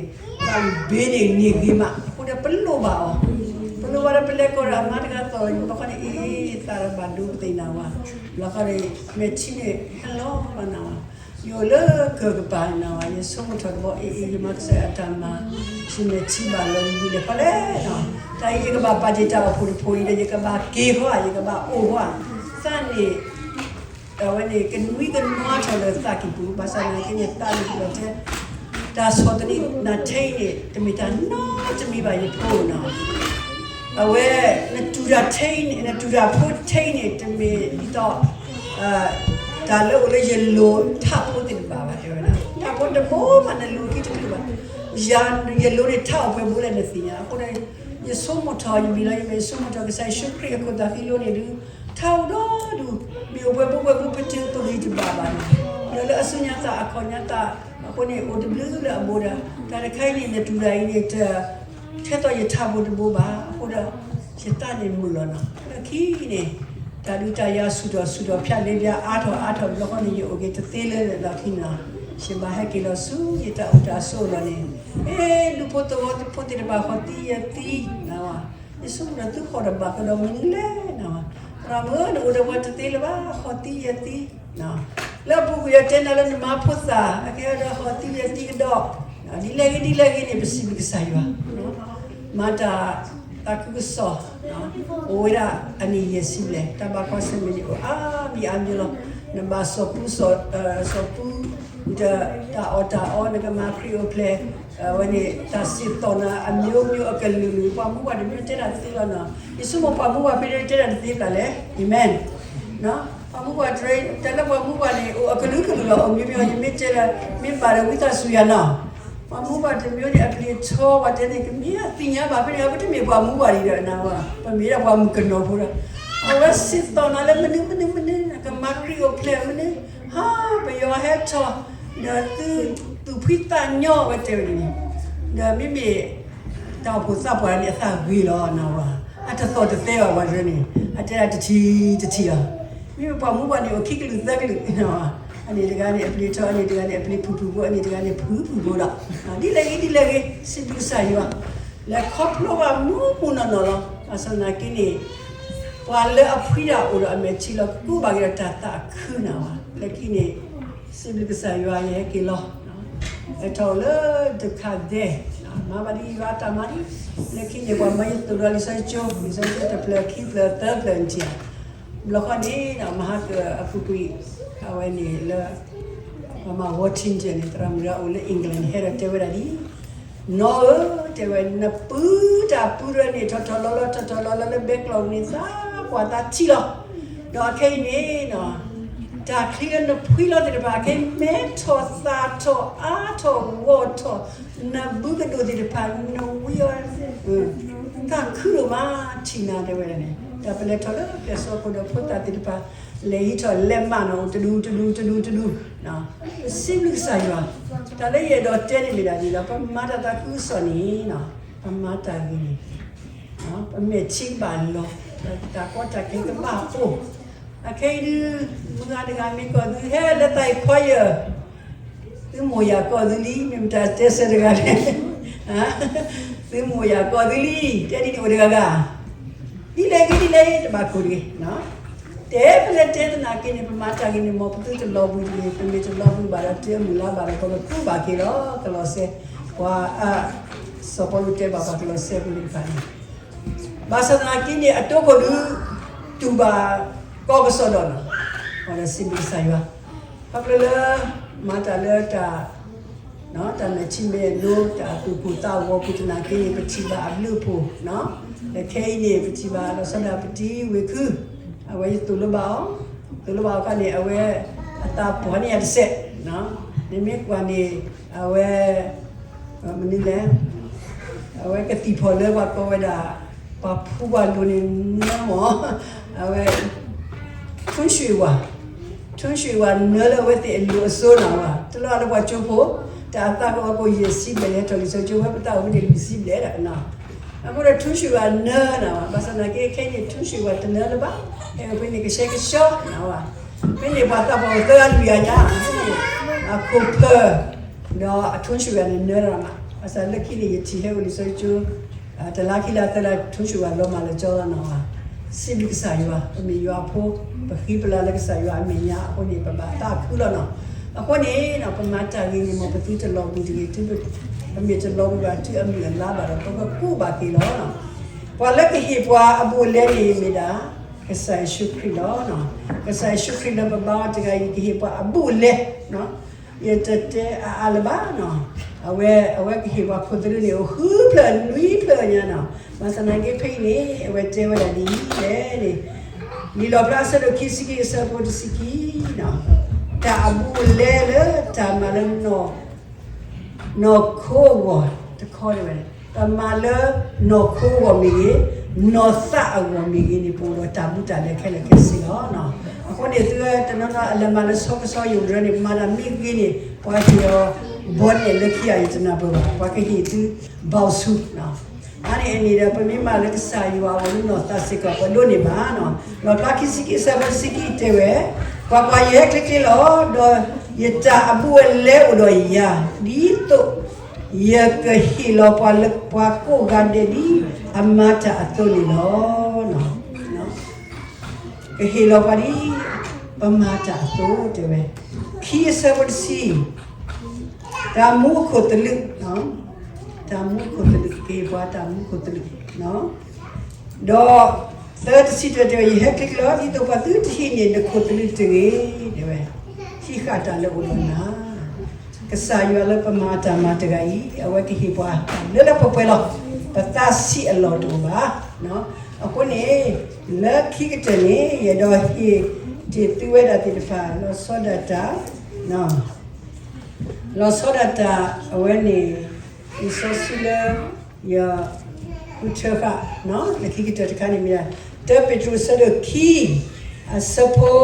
သးဝံၣ်ဘ့န့ၣ်န့ၢ်ဂ့ၤမး, အဃိဒီးပလိၣ်ဘၣ်အီၤ, ပလိၣ်ဘၣ်ဒီးပလဲၤကိးဒီးအမါတဂၤသီၣ်လီၤ ဘျီဃီန့ၣ် အ့ သးဒီးဘၣ်ဒိပသ့ၣ်နၤဝဲ, ဘျီဃီန့ၣ် မဲာ်ထံန့ၣ် ဟဲလီၤလီၤနၤဝဲ, ယအိၣ်လၢကၢၢ်ကပၤန့ၣ်နၤဝဲ, ယဆိကမိၣ်ထီၣ်တဘျီ အ့ အ့ ယမၤကစၢ်ယွၤအတၢ်မၤ, ယမဲာ်ထံဘၣ်လီၤ ယဒ်လဲၣ်ခီလဲၣ်နီၤ, တၢ်အံၤယကဘၣ်ပာ်တ့ၢ်တၢ်အိၣ်ဖှိၣ်တဖှိၣ်အံၤဒီး ယကဘၣ်က့ၤဃီဧါ ယကဘၣ်အိၣ်ဃီဧါ, သးန့ၣ် အဝဲန့ၣ် ကနွံကနွါထီၣ်လၢသးကံၢ်ပူၤ, ဘၣ်ဆၣ်သနာ်က့န့ၣ် သးလီၤပျီၢ်ထဲ, တၢ်ဆီၣ်သနံးနၤထဲအံၤန့ၣ် တမ့ၢ်တၢ်နီတမံၤဘၣ် ယဖိနီၤ, အဝဲ နတူၢ်တၢ်ထဲအံၤန့ၣ် နတူၢ်တၢ်ဖိထဲအံၤန့ၣ် တမ့ၢ်ဒ်သိး တၢ်လၢအိၣ်လၢယလိၤထးဖိသ့ၣ်တဖၣ်ဘၣ် တဲဝဲဒၣ်, ထးဖိတဘိမး နလိၤခံတချုးဘၣ်, ယၤ ယလိၤန့ၣ် ထးအိၣ်ပှဲၤဘိလဲၣ်နသ့ၣ်ညါ, အဃိဒီး ယဆိကမိၣ်ထီၣ် ယမံၤလီၤ ယမ့ၢ်ယဆိကမိၣ်ထီၣ် ကစၢ်ယ့ၣ်ၡူးခရံာ်အခိၣ်သးဃံလိၤန့ၣ်ဒုး ထးအိၣ်ဒီဒူၣ်, မ့ၢ်အိၣ်ပှဲၤဘိပှဲၤဘိ ပတုာ်ပဂံၢ်တဘၣ်ဘၣ်န့ၣ်, ဒီးလၢအစုညါသးအခီၣ်ညါသး အဃိန့ၣ် အိၣ်တဘျုးလၢအဘိဒီး တၢ်တခါအံၤန့ၣ် နတူၢ်တၢ်အံၤန့ၣ် တ ထဲသိးယထးဖိတဘိဘၣ်, အဃိဒီး ယသးန့ၣ်မုာ်လီၤနီၤ, လၢခံန့ၣ် တၢ်ဒုးတၢ်ယၤဆူၣ်ထီၣ်ဆူၣ်ထီၣ် ဖၠးလ့ပၠးအါထီၣ်အါထီၣ် ဘျီဃီန့ၣ် ယအိၣ်က့ၤတသ့လၢလီၢ်ခံန့ၣ်လီၤ, ယဘၣ်ဟဲက့ၤလီၤဆူ ယတၢ်အိၣ်တၢ်ဆိးလီၤန့ၣ်, အ့ ဒူဖိသဝီဖိသ့ၣ်တဖၣ် ဃီၤသံယဲၢ်သံနၤဝဲ, ယဆိကမိၣ်ဒီးသုဃီၤတဘၣ်ကဒီးမနုၤလဲၣ်နၤဝဲ, သရၣ်မုၣ်ဧၢ နအိၣ်ဒီးပှၤတသ့လၢၤဘၣ် ဃီၤသံယဲၢ်သံ လၢအပူၤကွံာ်ယတဲနၤလၢနမၤဖိသၣ် အကဲဒီးဃီၤသံယဲၢ်သံကဒီး, ဒ်လဲၣ်ဂ့ၤဒ်လဲၣ်ဂ့ၤန့ၣ် ပစံးဘျုးကစၢ်ယွၤ, မၤတၢ်သးခုကစီၣ် အိၣ်ဝဲဒၣ်အနံၣ်ယဲၢ်ဆံဘျဲၣ်, တၢ်ဘၣ်ကွၢ်ဆၢၣ်မဲာ်န့ၣ်အိၣ်အါမံၤအါမံၤလီၤ, နဘၣ်စီၤပူ စီၤပူ ဒီးတၢ်အီၣ်တၢ်အီ နကမၤခရံာ်အိၣ်ဖျဲၣ်, အဝဲန့ၣ် တၢ်စံးသီၣ်နၤအမျိုးမျိုးအကလုာ်လုာ်, ပှၤမူပှၤတမံၤတဲတၢ်တသ့လီၤနီၤ, ယဆိကမိၣ်ပှၤမူပှၤဖဲန့ၣ်တဲတၢ်တသ့ဘၣ်လဲၣ်, အၤမ့ၣ်, ပှၤမူပှၤတရၢ တဲလၢပှၤမူပှၤန့ၣ် အိၣ်အကလုာ်ကလုာ်လီၤ, အိၣ်မျိုးမျိုး ယမ့ၢ်တဲလၢ မ့ၢ်ဘၣ်ဒီးဝံသးစူၤယၤနီၤ, ပှၤမူပှၤတမျိုးန့ၣ် အပျံၤထီ ပှၤတဲန့ၣ် ကမ့ၢ်အသ့ၣ်ညါဘၣ်ဖဲန့ၣ် ပတမ့ၢ်ပှၤမူပှၤဒံးဒီးနၤဝဲ, ပမ့ၢ်ဒၣ်ပှၤမုၣ်ကနီၤဖိဒီး, အဝဲစံးသီၣ်နၤလၢမနုၤမနုၤမနုၤ ကမၤခရံာ်အိၣ်ဖျဲၣ်မနုၤ, ဟါ ပယီၤဟဲထီၣ်, ဒီးသုသူၣ်ဖှံသးညီဝဲတဲဝဲန့ၣ်, ဒီးမ့မ့ၢ် တၢ်အိၣ်ဖှိၣ်သးပှၢ်န့ၣ် အသးဂ့ၤလီၤနၤဝဲ, အတသီၣ်တသဲဘၣ်ပှၤတရၢန့ၣ် အတဲဒၣ်တထံၣ်တထံၣ်လီၤ, မ့မ့ၢ်ပှၤမူပှၤန့ၣ် အိၣ်ခံကလုာ်သၢကလုာ်, အန့ၣ်တဂၤန့ၣ် အပျံၤထီ အန့ၣ်တဂၤန့ၣ် အပျံၤဖုၣ်ဖုၣ်ဖိ အန့ၣ်တဂၤန့ၣ် ဖုၣ်ဖုၣ်ဖိဒီး, ဒ်လဲၣ်ဂ့ၤဒ်လဲၣ်ဂ့ၤ စံးဘျုးကစၢ်ယွၤ, လဲၤခီဖျိဘၣ်မူးမူးနီၢ်နီၢ်လီၤ, ဘၣ်ဆၣ်သနာ်က့န့ၣ် ပှၤလၢအဖှံဒၣ်အိၣ်ဒီးအမဲာ်ထံလီၤ ကူးဘၣ်က့ၤဒီးတၢ်သးခုနၤဝဲ, လၢခံန့ၣ် စံးဘျုးကစၢ်ယွၤ ယဟဲက့ၤလီၤ, ဟဲထီၣ်လၢတခါဒဲး, မၤဘၣ်ဒ်ယွၤအတၢ်မၤလံ, လၢခံန့ၣ် ပှၤမၤယသိၣ်ဒီးလံာ်စီဆှံကၠိ လံာ်စီဆှံကၠိတဖျၢၣ်ခံဖျၢၣ်သၢဖျၢၣ်နထံၣ်ဧါ, ဘျီဃီန့ၣ် မဟါကအပူၤကွံာ် အဝဲန့ၣ်လၢ ပှၤမၤ Worthington န့ၣ် သရၣ်မုၣ်ဒီးအိၣ်လၢ England န့ၣ် ဟဲဒီးတဲဝဲဒၣ်ဒ် နီၢ်ဧၢ, တဲဝဲ နပုၢ်တၢ်ပုၢ်ရၢန့ၣ် ထီၣ်ထီၣ်လီၤလီၤ ထီၣ်ထီၣ်လီၤလီၤလၢ ဘဲကျီၢ်ပူၤန့ၣ် သးပှၢ်သးထံလီၤ, ဒီးအခဲအံၤန့ၣ် တၢ်ချံလၢနဖှံလီၤသ့ၣ်တဖၣ် အခဲအံၤ မဲထီၣ်သၣ်ထီၣ်အါထီၣ် ဂီၢ်ထီၣ်, နဘုကဒိၣ်သ့ၣ်တဖၣ် နဝံအီၤ သးခုဒိၣ်မး ထံၣ်နၤ တဲဝဲဒၣ်န့ၣ်, တၢ်ပလဲၤထီၣ်လၢကျဲးစၢးခိၣ်ဒီးဖိသၣ်သ့ၣ်တဖၣ် လဲၤဟံးထီၣ်လဲၤမၤနီၤ တဒူတဒူတဒူတဒူ, ပစံးဘျုးကစၢ်ယွၤ, တၢ်လၢယအဲၣ်ဒိးတဲန့ၣ်မ့ၢ်ဒၣ်ဒ်လီၤ, ပမၤတၢ်သးခုကစီၣ်န့ၣ် ပမၤတၢ်ဂ့ၤန့ၣ် ပမဲာ်ထံကဘၣ်လီၤ, တၢ်ကီတၢ်ခဲကဘၣ်အိၣ်, အခဲအံၤဒုး မုၢ်ဂၤတဂၤမ့ၢ်ကိးသု ဟဲလၢသးအံၤခွါယၢၢ်, သုမိၢ်ယၤကိးသုလံ မ့ၢ်မတၤတဲဆၢတဂၤလဲၣ်, သုမိၢ်ယၤကိးသုလံ တဲဒ်န့ၣ်အိၣ်တဂၤဂၤ, ဒ်လဲၣ်ဂ့ၤဒ်လဲၣ်ဂ့ၤ တဘၣ်ကိၢ်တဂ့ၤ, တဲဖဲလဲၣ်တဲသနာ်က့န့ၣ် ပမၤတၢ်ဂ့ၤန့ၣ် မ်ပသုတလီၤဘှံးတဂ့ၤ, ပမ့ၢ်တလီၤဘှံးဘၣ်ဒီး တၢ်မုၢ်လါဘၣ်ဒီး ပကကူးဘၣ်က့ၤလီၤ ကလီးစဲ, ပှၤ စီၤပီလူးတဲဘၣ်ပှၤကလီးစဲဖိသ့ၣ်တဖၣ်န့ၣ်, ဘၣ်ဆၣ်သနာ်က့န့ၣ် အတိခိၣ်ဒုး တူၢ်ဘၣ်ကီကစီဒီလီၤ, ဒီးစံးဘျုးကစၢ်ယွၤ, ခီဖျိလၢ မၤတၢ်လၢတၢ် တၢ်မဲာ်ထံမဲာ်နိ တၢ်သူၣ်ဖှံသးဂီၤပူၤသနာ်က့န့ၣ် ပထံၣ်ဘၣ်အဘျုးအဖှိၣ်, လၢခဲအံၤန့ၣ် ပထံၣ်ဘၣ်လီၤဆီဒၣ်ပတံၤဝ့ၢ်ခု, အဝဲယသိၣ်လိဘၣ်အီၤ, သိၣ်လိဘၣ်အီၤအခါန့ၣ် အဝဲ အသးပှၢ်န့ၢ်ယၤတစဲး, နမ့ၢ်ကွၢ်န့ၣ် အဝဲ မနုၤလဲၣ်, အဝဲကသံၣ်ဖီၣ်လၢပှၤကိးဝဲဒၣ် ပ ပှၤဖှူပှၤလိၤန့ၣ်နၢမၢ်, အဝဲ ထွန်းရွှေဝါ, ထွန်းရွှေဝါနၢလၢအဝဲသ့ၣ်အလိၤအစိနၤဝဲ, တလီၤလၢပှၤကၠိဖိ, တၢ်အသးကအိၣ်ကိၣ်ယဲၢ်ဆံဘျဲၣ် ဟဲထီၣ်လံာ်စီဆှံကၠိဝဲပသးအိၣ်ဝဲန့ၣ်လွံၢ်ဆံဘျဲၣ်ဒၣ်နၤ, အဃိဒီးထွန်းရွှေဝါနၢနၤဝဲ, ဘၣ်ဆၣ်သနာ်က့ခဲအံၤန့ၣ် ထွန်းရွှေဝါတနၢလၢၤဘၣ်, ဖဲန့ၣ်ကဆှဲကဆှီနၤဝဲ, ဖဲန့ၣ်ပှၤသးပှၢ်အိၣ်သၢဂၤလွံၢ်ဂၤညါ, အခိၣ်ဖၢၣ် ဒီးအထွန်းရွှေဝါန့ၣ်နၢနၤမး, ဘၣ်ဆၣ်လၢခံန့ၣ် ယထံၣ်ဟဲအိၣ်လံာ်စီဆှံကၠိ တလါခံလါသၢလါ ထွန်းရွှေဝါလီၤမၢ်လၢကၠီလီၤနၤဝဲ, စံးဘျုးကစၢ်ယွၤ, ပမ့ၢ်ယွၤအဖိ, ပဃံပလၤလၢကစၢ်ယွၤအမဲာ်ညါအဃိန့ၣ် ပဘၣ်သးခုလီၤနၤ, အဃိန့ၣ် ပမၤတၢ်ဂ့ၤန့ၣ် မ်ပသုတလီၤဘှံးတဂ့ၤ, ပမ့ၢ်တလီၤဘှံးဘၣ် တုၤအမုၢ်အလါဘၣ်ဒီး ပကကူးဘၣ်က့ၤလီၤ. ပှၤလၢကဟ့ၣ်ပှၤအဘူးအလဲန့ၣ်မ့ၢ်ဒၣ် ကစၢ်ယ့ၣ်ၡူးခရံာ်လီၤ. ကစၢ်ယ့ၣ်ၡူးခရံာ်လၢပဘါအီၤတဂၤအံၤ ကဟ့ၣ်ပှၤအဘူးအလဲ, ယတတဲအါအါလၢၤဘၣ်, အဝဲ အဝဲကဟ့ၣ်ပှၤခိၣ်သလုးန့ၣ် အိၣ်ဃုဖျၢၣ်နွံဖျၢၣ်ညါနၤ, ဘၣ်ဆၣ်သနာ်က့ဖဲအံၤန့ၣ် အဝဲတဲဝဲဒၣ်ဒ်လဲၣ်န့ၣ်, လံာ်လီၣ်ဖျါအဆၢဒိၣ်ခံဆံခံအဆၢဖိတဆံခံ, တၢ်အဘူးအလဲလၢတၢ်မၤလၢ နီၢ်ခိအဂီၢ်တခီန့ၣ်ဝဲ, ပမၤလၢနီၢ်ခိအဂီၢ်မ့ၢ်ဂ့ၤ, နီၢ်သးအဂီၢ်မ့ၢ်ဂ့ၤန့ၣ် ပအိၣ်ဒီးတၢ်ဘူးတၢ်လဲခဲလၢာ်ခဲဆ့လီၤ. အဃိန့ၣ် သုတနီၤနီၤအလဲၤမၤလၢဆီကဆီယိၣ်တရၢန့ၣ် မၤတၢ်မ့ၢ်ဂ့ၤန့ၣ် ပှၤဟ့ၣ်အီၤ ဘီနဲၣ်လၢခံဂၤအံၤတနၢ်ပၢၢ်ဘၣ်, ပှၤကဟ့ၣ်သု ဘီၣ်ဆူ အါန့ၣ်န့ၣ်ဒီး ပမ့ၢ်မၤလၢကစၢ်ယွၤအဂီၢ်လၢနီၢ်သးစ့ၢ်ကီး ပဒိးန့ၢ်ဘၣ်. လီၣ်ဖျါခံဆံခံအဆၢဖိတဆံခံတဲဝဲ, ကွၢ်ကွၢ်, ယဟဲချ့ချ့လီၤ, ဒီးယတၢ်အဘူးအလဲအိၣ်ဒီးယၤ, ဒ်သိးယကဟ့ၣ်လီၤပှၤလၢပှၤကိးဂၤဒဲးဒ်အမၤတၢ်အသိးန့ၣ်လီၤ. ကဟ့ၣ်လီၤပှၤဒ် ပမၤတၢ်အသိးတဲဝဲ, ခံအဆၢဖိတဆံ တၢ်မူခိၣ်သလုး, တၢ်မူခိၣ်သလုး ကဟ့ၣ်ပှၤတၢ်မူခိၣ်သလုး, ဒီးသၢတဆံတၢတဲဝဲ, ယဟဲချ့ချ့လီၤ ဒ်သိးပှၤသုတဟံးန့ၢ်နခိၣ်သလုးတဂ့ၤ, တဲဝဲ, ဟံးဃာ်တၢ်လၢအိၣ်ဒီးနၤ ကစၢ်ယွၤလၢပမၤတၢ်မၤတဂၤအံၤ အဝဲကဟ့ၣ်ပှၤလၢလၢပှဲၤပှဲၤလီၤ. ပသးဆံးအလီၢ်တအိၣ်ဘၣ်. အဃိန့ၣ် လၢခံကတၢၢ်န့ၣ် ယအဲၣ်ဒိးဟ့ၣ်တ့ၢ်သုဝဲဒၣ်သ့ၣ်တဖၣ် လီၤဆီဒၣ်တၢ် လီၤဆီဒၣ်တၢ်အဝဲန့ၣ် လံာ်စီဆှံလၢ ယဃုထၢဃာ် လၢခံကတၢၢ်တခါန့ၣ်မ့ၢ်ဒၣ် တၢပ့းတရူးအဆၢဒိၣ်ခံ အဆၢဖိ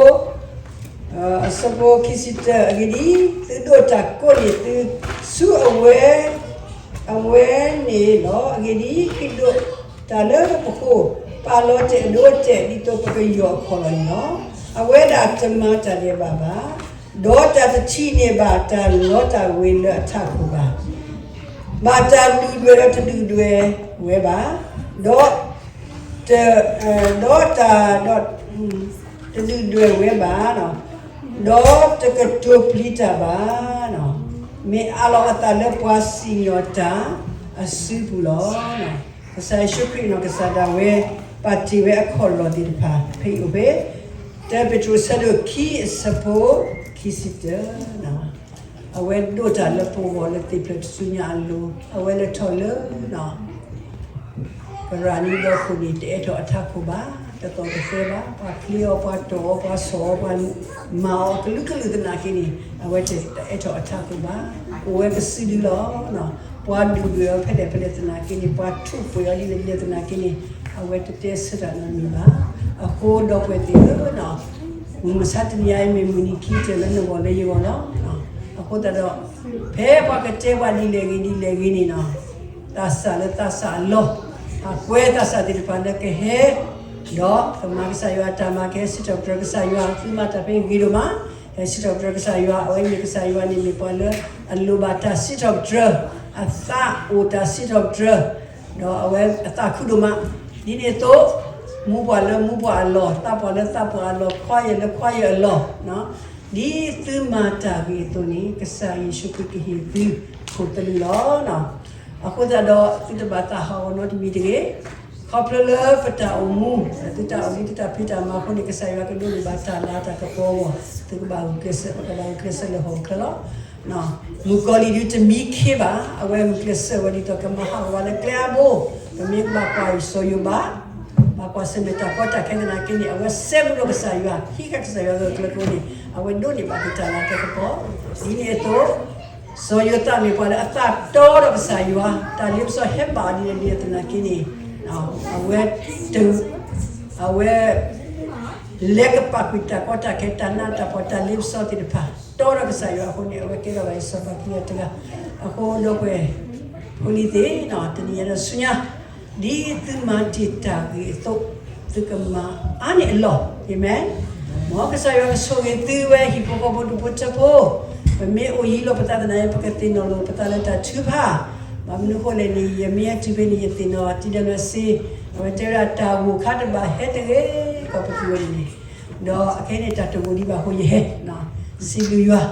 အဆၢဖိခံဆံတၢ အဂ့ၢ်ဒ်အံၤ, သုဒိးတၢ်ကိးန့ၢ်သု ဆူအဝဲ အဝဲန့ၣ်လီၤ. အဂ့ၢ်ဒ်အံၤ, ဃ့ၢ်ဒိးတၢ်လၢပဃိ, ပာ်လီၤတဲာ်အဒိအတဲာ် ဒ်သိးပကယီၢ်အခီၣ်လီၤန့ၣ်လီၤ. အဝဲဒၣ်တမၤတၢ်ဒဲးဘးဘၣ်, ဒီးတၢ်တထံၣ်န့ၢ်ဘၣ်တၢ်လီတၢ်ဝ့ၤလၢအထးခိၣ်ဘၣ်. ဘၣ်တၢ်ဒုၣ်ဒွဲၣ်ဒီးတဒုၣ်ဒွဲၣ်ဝဲဘၣ်, ဒီး တ ဒီးတၢ်ဒီး တဒုၣ်ဒွဲၣ်ဝဲဘၣ်, ဒီးတကတိၤပျံၤတၢ်ဘၣ်, မ့ၢ်အးလီၤအသးလၢပှၤစံၣ်ညီၣ်တၢ်အစုပူၤလီၤ. ကစၢ်ယ့ၣ်ၡူးခရံာ်နီၢ်ကစၢ်ဒၣ်ဝဲ ပာ်တ့ၢ်ဝဲအခီၣ်လီၢ်သ့ၣ်တဖၣ် ဖဲအံၤအိၣ်ဖဲ တၢပ့းတရူးအဆၢဒိၣ်ခံ အဆၢဖိခံဆံတၢ အဝဲဒိးတၢ်လၢပဂီၢ်လၢသ့ၣ်ဖျၢၣ်တစုညါအလိၤ, အဝဲလဲၤထီၣ်လၢ ကရၣ်နံဒီခိၣ်န့ၣ် တအဲၣ်ထီၣ်အထးခိၣ်ဘၣ်, တသီၣ်တသဲဘၣ်, ပှၤချ့အီၤ, ပှၤတီၢ်အီၤ, ပှၤဆီၣ်အီၤ, ပှၤမၤအီၤကလုာ်ကလုာ်သနာ်က့န့ၣ် အဝဲတအဲၣ်ထီၣ်အထးခိၣ်ဘၣ်. အိၣ်ဝဲကစုဒုလီၤ. ပှၤဒုၣ်ဒွဲၣ်အီၤဖဲလဲၣ်ဖဲလဲၣ်သနာ်က့န့ၣ်, ပှၤထူးပှဲၤအီၤဒ်လဲၣ်ဒ်လဲၣ်သနာ်က့န့ၣ်, အဝဲတတဲဆၢတၢ်နီတမံၤဘၣ်. အဃိဒီပုၢ်ဝဲၢ်သ့ၣ်ဧၢ, မုၢ်မဆါတနံၤအံၤမ့ၢ်မုၢ်နံၤခံကတၢၢ်လၢနဂီၢ်လၢယဂီၢ်လီၤ. အဃိသတးဒီး ဖဲပှၤကတဲပှၤဒ်လဲၣ်ဂ့ၤဒ်လဲၣ်ဂ့ၤန့ၣ်နီၤ, သးစၢ်လၢသးစၢ်အလီၢ်, အကွဲသးစၢ်သ့ၣ်တဖၣ်လၢကဟဲ, ဒီးကမၤကစၢ်ယွၤအတၢ်မၤ ကဟဲစံးထီၣ်ပတြၢၤကစၢ်ယွၤ, သုမၤတၢ်ဖဲအံၤဂ့ၤဒိၣ်မး, ဟဲစံးထီၣ်ပတြၢၤကစၢ်ယွၤ, အဝဲမ့ၢ်ကစၢ်ယွၤန့ၣ်မ့ၢ်ပှၤလၢအလိၣ်ဘၣ်တၢ်စံးထီၣ်ပတြၢၤ, အသးအိၣ်တၢ်စံးထီၣ်ပတြၢၤ, ဒီးအဝဲအသးခုဒိၣ်မး, ဒ်န့ၣ်အသိး, မူပှၤလၢမူပှၤအလီၢ်, သးပှၢ်လၢသးပှၢ်အလီၢ်, ခွါယဲၢ်လၢခွါယဲၢ်အလီၢ်, ဒ်သုမၤတၢ်ဂ့ၤအသိးန့ၣ် ကစၢ်ယ့ၣ်ၡူးခရံာ်ကဟ့ၣ်သုခိၣ်သလုးလီၤ. အဃိသတးဒီး သုတဘၣ်သးဟးဂီၤနီတမံၤတဂ့ၤ, ခီဖျိလၢပတၢ်အိၣ်မူ, သုတၢ်အိၣ်မူသုတၢ်ဖံးတၢ်မၤအဃိန့ၣ် ကစၢ်ယွၤကဒိးန့ၢ်ဘၣ်တၢ်လၤတၢ်ကပီၤအဂီၢ်, သုကဘၣ်ဂုာ်ကျဲးစၢး, ပကဘၣ်ဂုာ်ကျဲးစၢးလၢဟီၣ်ခိၣ်ချၢလီၤ. မုၣ်ကီၤလံၢ်ဒုးတမံခ့ဘၣ်, အဝဲဂုာ်ကျဲးစၢးဝဲဒ်သိးကမၤဟးဂီၤဝဲလၢကျဲအါဘိ, ပမ့ၢ်ဘၣ်ကွၢ်အံၤစီၤယိၤဘး, ဘၣ်ကွၢ်ဆၢၣ်မဲာ်တၢ်ကီတၢ်ခဲသနာ်က့န့ၣ် အဝဲစဲဘူးဒီးကစၢ်ယွၤ, ဟံးဃာ်ကစၢ်ယွၤဂၢၢ်ကျၢၤအဃိန့ၣ် အဝဲဒိးန့ၢ်ဘၣ်က့ၤတၢ်လၤတၢ်ကပီၤ, ဒ်န့ၣ်အသိး စီၤယိၤသးမ့ၢ်ပှၤလၢအသးတီဒီးကစၢ်ယွၤ, တၢ်လ့ပစီဟဲဘၣ်အီၤဒ်လဲၣ်ဒ်လဲၣ်သနာ်က့န့ၣ်, အဝဲ အဝဲ လဲၤကပာ်ကွံာ်တၢ်ကီတၢ်ခဲ တၢ်နးတၢ်ဖှီၣ် တၢ်လ့ပစီသ့ၣ်တဖၣ် တီဒီးကစၢ်ယွၤအဃိန့ၣ် အဝဲကဲထီၣ်ဘၣ်ယစီၤပၤခံဂၤတဂၤ. အဃိဒီပုၢ်ဝဲၢ်ဖိလံၤသ့ၣ်, တနံၤအံၤဒီးဆူညါ ဒ်သုမၤတ့ၢ်တၢ်ဂ့ၤအသိး သုကမၤအါန့ၢ်အလီၢ်. အၤမ့ၣ်. မ်ကစၢ်ယွၤကဆိၣ်ဂ့ၤသုဝဲဟံၣ်ဖိဃီဖိဒူၣ်ဖိထၢဖိ, ပမ့ၢ်အိၣ်ယံၤလိာ်ပသးသနာ်က့ ပကသ့ၣ်နီၣ်လိာ်ပသးလၢတၢ်ထုကဖၣ်. ဘၣ်မနုၤအဃိလဲၣ်န့ၣ် ယမ့ၢ်ဟဲတုၤဖဲန့ၣ် ယသ့ၣ်နီၣ်ထံဒီးလၢစ့, အဝဲတဲဝဲဒၣ်တၢ်ဂိၢ်ခါတဘၣ်ဟဲတဂ့ၤ ကီၢ်ပသံဝဲန့ၣ်န့ၣ်, ဒီးအခဲအံၤန့ၣ် တၢ်တဂိၢ်ဒံးဘၣ်အဃိယဟဲ စံးဘျုးယွၤ,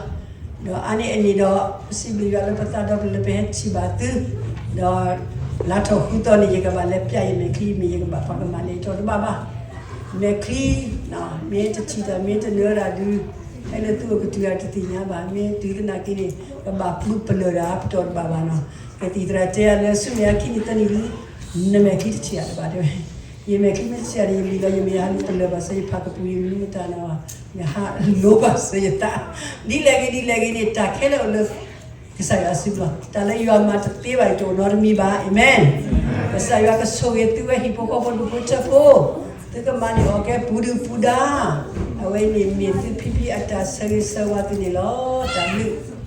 ဒီးအါန့ၢ်အန့ၣ်ဒီး ပစံးဘျုးယွၤလၢပသးဒီဖျၢၣ်လၢပဟဲထံၣ်ဘၣ်သု, ဒီးလါထီၣ်ဃုသီန့ၣ် ယကဘၣ်လဲၤပျးယမဲာ်ချံ မ့ၢ်ယကဘၣ်ပာ်ကမၣ်န့ၣ် ယတီၢ်တဘၣ်ဘၣ်. မဲာ်ချံ မ့ၢ်တထံၣ်တၢ် မ့ၢ်တနၢၤတၢ်ဒုး ဟဲလၢသုအိၣ်ကတုၤအတသ့ၣ်ညါဘၣ်. မ့ၢ်တုၤသနာ်က့န့ၣ် ကဘၣ်ပျုၤပလၢၢ်တၢ် ပတီၢ်တဘၣ်ဘၣ်နီၤ. ကသံၣ်သရၣ်တဲယၤလၢဆူမဲာ်အခံန့ၣ်သၢနံၣ်လံ နမဲာ်ချံတထံၣ်တဘၣ်တဲဝဲ. ယမဲာ်ချံမ့ၢ်တထံၣ်ဒီး ယလံၤလီၤ ယမ့ၢ်ဟးလၢပလၢၢ်ဘၣ်ဆၢ ယဖးကပူၤ ယမံမတၤနီၤ, ယဟးလိၤဘၣ်ဆၢယသး, ဒ်လဲၣ်ဂ့ၤဒ်လဲၣ်ဂ့ၤန့ၣ် တၢ်ခဲလၢာ်အိၣ်လၢ ကစၢ်ယွၤစုပူၤလီၤ. တၢ်လၢယွၤမၤတသ့ဘၣ်န့ၣ် တအိၣ်နီတမံၤဘၣ်. အၤမ့ၣ်. ကစၢ်ယွၤကဆိၣ်ဂ့ၤသုဝဲဟံၣ်ဖိဃီဖိဒူၣ်ဖိထၢဖိ, သုကမၤန့ၢ်အီၣ်ကဲပူၤဒုၣ်ပူၤဒါ, အဝဲန့ၣ်မ့ၢ်သုဖံဖံအတၢ်ဆၢဂ့ၤဆၢဝါသုန့ၣ်လီၤ. တၢ်ဘျုး